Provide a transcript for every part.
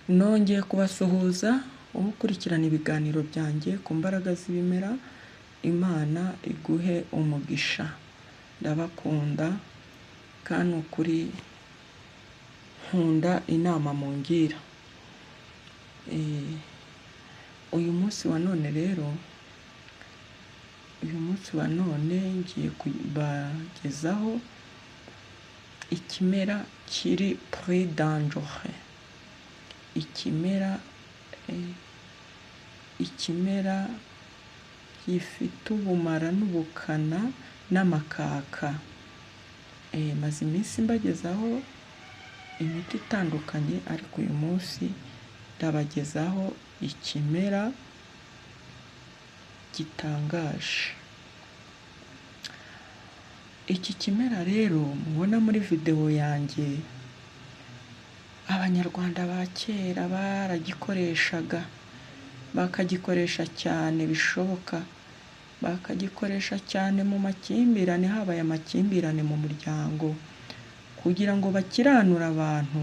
Nongeye kubasuhuza ukurikirana ibiganiro byanjye ku mbaraga z'ibimera, Imana iguhe umugisha. Ndabakunda kandi ukuri nkunda inama mungira. Uyu munsi wa none rero, uyu munsi wa none ngiye kubagezaho ikimera kiri très dangereux. Ikimera gifite ubumara n'ubukana n'amakaka. Maze iminsi mbagezaho imiti itandukanye, ariko uyu munsi ndabagezaho ikimera gitangaje. Iki kimera rero mubona muri videwo yanjye, Abanyarwanda ba kera baragikoreshaga, bakagikoresha cyane bishoboka, bakagikoresha cyane mu makimbirane, habaye amakimbirane mu muryango, kugira ngo bakiranure abantu,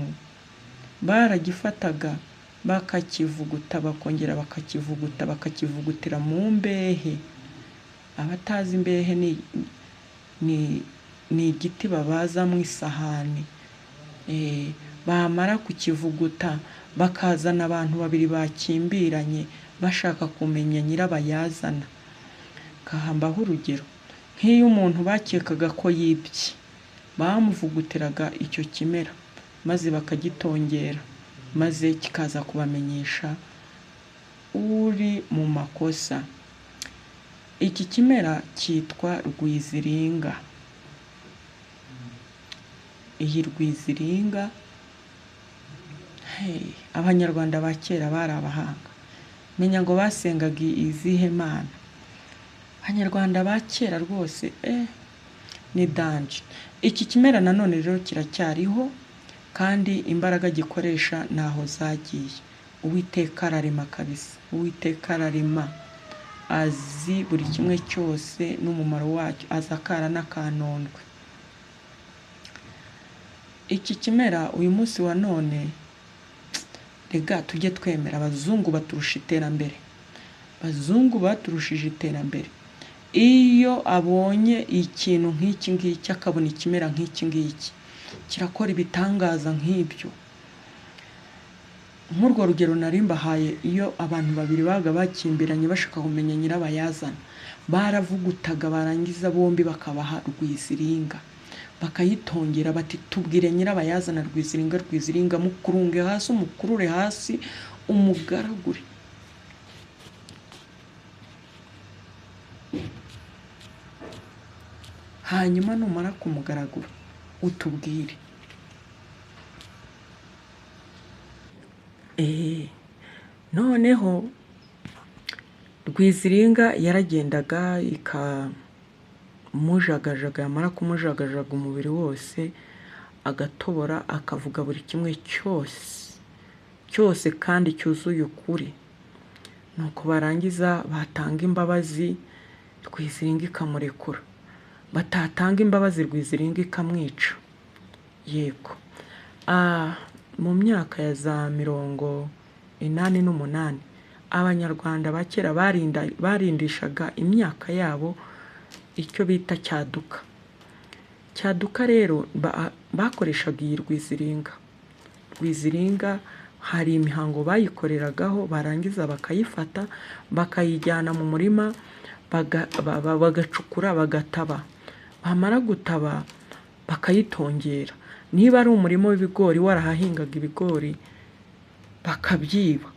baragifataga bakakivuguta, bakongera bakakivuguta, bakakivugutira mu mbehe. Abatazi imbehe ni igiti babazamo isahani. Bamara kukivuguta bakazana abantu babiri bakimbiranye bashaka kumenya nyirabayazana. Kahambaho urugero, nk'iyo umuntu bakekaga ko yibye, bamuvugutiraga icyo kimera maze bakagitongera, maze kikaza kubamenyesha uri mu makosa. Iki kimera cyitwa rwiziringa. Iyi rwiziringa, Abanyarwanda ba kera bari abahanga, menya ngo basengaga izihe mana. Abanyarwanda ba kera rwose ni danje. Iki kimera nanone rero kiracyariho, kandi imbaraga gikoresha ntaho zagiye. Uwiteka ararema kabisa, Uwiteka ararema, azi buri kimwe cyose n'umumaro wacyo, azi akara n'akanondwe. Iki kimera uyu munsi wa none, rega tujye twemera, abazungu baturusha iterambere, abazungu baturushije iterambere. Iyo abonye ikintu nk'iki ngiki, akabona ikimera nk'iki ngiki kirakora ibitangaza nk'ibyo. Nk'urwo rugero nari mbahaye, iyo abantu babiri babaga bakimbiranye bashaka kumenya nyirabayazana, baravugutaga, barangiza bombi bakabaha rwiziringa, bakayitongera bati tubwire nyirabayazana rwiziringa, rwiziringa, mukurunge hasi, umukurure hasi, umugaragure. Hanyuma numara kumugaragura utubwire. Noneho rwiziringa yaragendaga ikamujagajaga, yamara kumujagajaga umubiri wose agatobora, akavuga buri kimwe cyose cyose kandi cyuzuye ukuri. Nuko barangiza batanga imbabazi, rwiziringa ikamurekura, batatanga imbabazi rwiziringa ikamwica. Yego, mu myaka ya za 88 Abanyarwanda ba kera barindishaga imyaka yabo icyo bita cyaduka. Cyaduka rero bakoreshaga iyi rwiziringa. Rwiziringa hari imihango bayikoreragaho, barangiza bakayifata bakayijyana mu murima, bagacukura, bagataba, bamara gutaba bakayitongera. Niba ari umurima w'ibigori warahahingaga ibigori bakabyiba,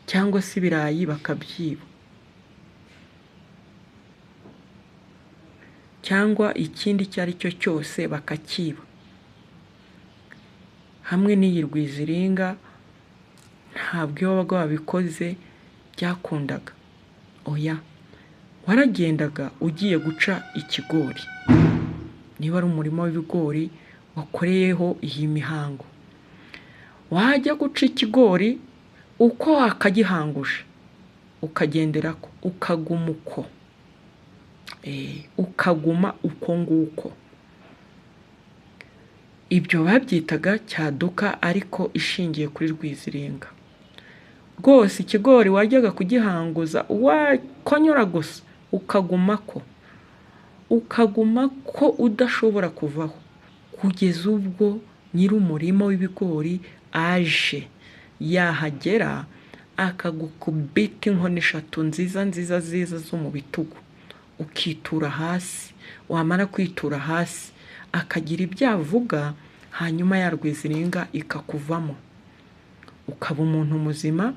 cyangwa se ibirayi bakabyiba, cyangwa ikindi icyo ari cyo cyose bakakiba. Hamwe n'iyi rwiziringa ntabwo iyo wabaga wabikoze byakundaga, oya, waragendaga ugiye guca ikigori, niba ari umurima w'ibigori wakoreyeho iyi mihango, wajya guca ikigori uko wakagihanguje ukagenderako, ukaguma uko, ukaguma uko nguko. Ibyo babyitaga cyaduka ariko ishingiye kuri rwiziringa. Rwose ikigori wajyaga kugihanguza wakonyora gusa ukagumako, ukagumako udashobora kuvaho, kugeza ubwo nyir'umurima w'ibigori aje, yahagera akagukubita inkoni eshatu nziza nziza nziza zo mu bitugu, ukitura hasi, wamara kwitura hasi akagira ibyo avuga, hanyuma ya rwiziringa ikakuvamo, ukaba umuntu muzima,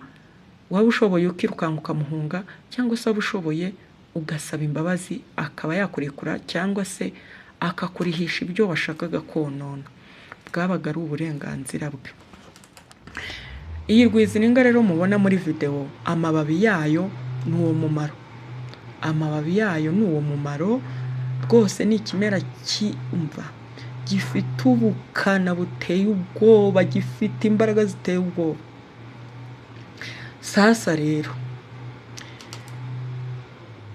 waba ushoboye ukirukanka ukamuhunga, cyangwa se waba ushoboye ugasaba imbabazi akaba yakurekura, cyangwa se akakurihisha ibyo washakaga konona. Bwabaga ari uburenganzira bwe. Iyi rwiziringa rero mubona muri videwo, amababi yayo ni uwo mumaro, amababi yayo ni uwo mumaro rwose. Ni ikimera cyumva gifite ubukana buteye ubwoba, gifite imbaraga ziteye ubwoba. Sasa rero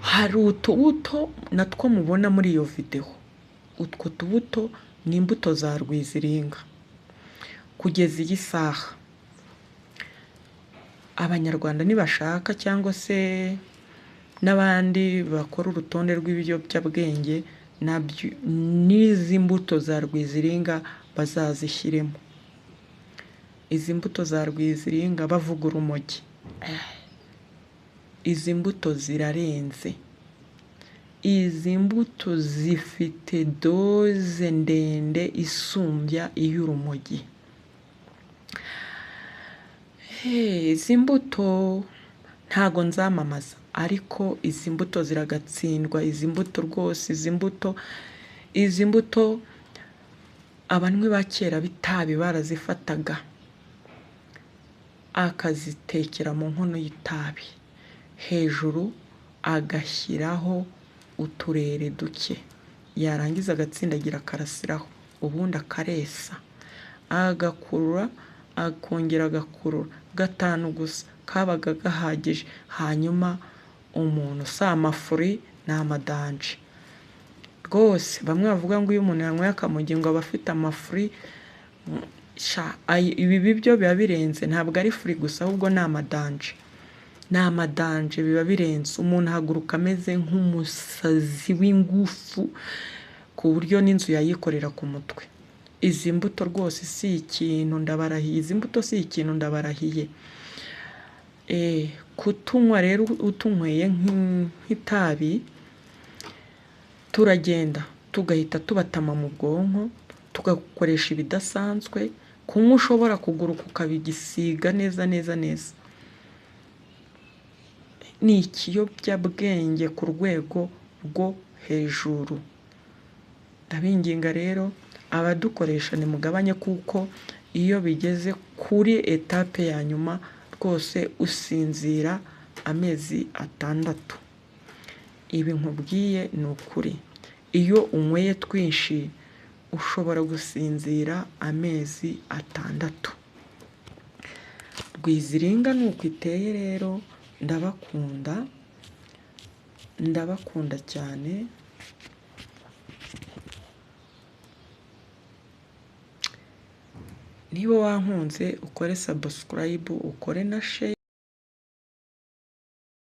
hari utubuto natwo mubona muri iyo videwo, utwo tubuto ni imbuto za rwiziringa. Kugeza iyi saha Abanyarwanda nibashaka cyangwa se n'abandi bakora urutonde rw'ibiyobyabwenge, nabyo n'izi mbuto za rwiziringa bazazishyiremo. Izi mbuto za rwiziringa bavuga urumogi, izi mbuto zirarenze, izi mbuto zifite doze ndende isumbya iy'urumogi. Izi mbuto ntago nzamamaza, ariko izi mbuto ziragatsindwa, izi mbuto rwose, izi mbuto abanywi ba kera b'itabi barazifataga, akazitekera mu nkono y'itabi, hejuru agashyiraho uturere duke, yarangiza agatsindagira akarasiraho, ubundi akaresa, agakurura, akongera agakurura, gatanu gusa kabaga gahagije, hanyuma umuntu si amafuri ni amadanje. Rwose bamwe bavuga ngo iyo umuntu yanyweye akamogi ngo aba afite amafuri, ibi byo biba birenze, ntabwo ari furi gusa ahubwo ni amadanje, ni amadanje biba birenze. Umuntu ahaguruka ameze nk'umusazi w'ingufu ku buryo n'inzu yayikorera ku mutwe. Izi mbuto rwose si ikintu ndabarahiye, izi mbuto si ikintu ndabarahiye. Kutunywa rero utunyweye nk'itabi, turagenda tugahita tubatama mu bwonko, tugakoresha ibidasanzwe, kunywa ushobora kuguruka ukabigisiga neza neza neza. Ni ikiyobyabwenge ku rwego rwo hejuru. Ndabinginga rero abadukoresha nimugabanye, kuko iyo bigeze kuri etape ya nyuma rwose usinzira amezi 6. Ibi nkubwiye ni ukuri, iyo unyweye twinshi ushobora gusinzira amezi 6. Rwiziringa ni uko iteye rero, ndabakunda, ndabakunda cyane. Niba wankunze ukore subscribe, ukore na share.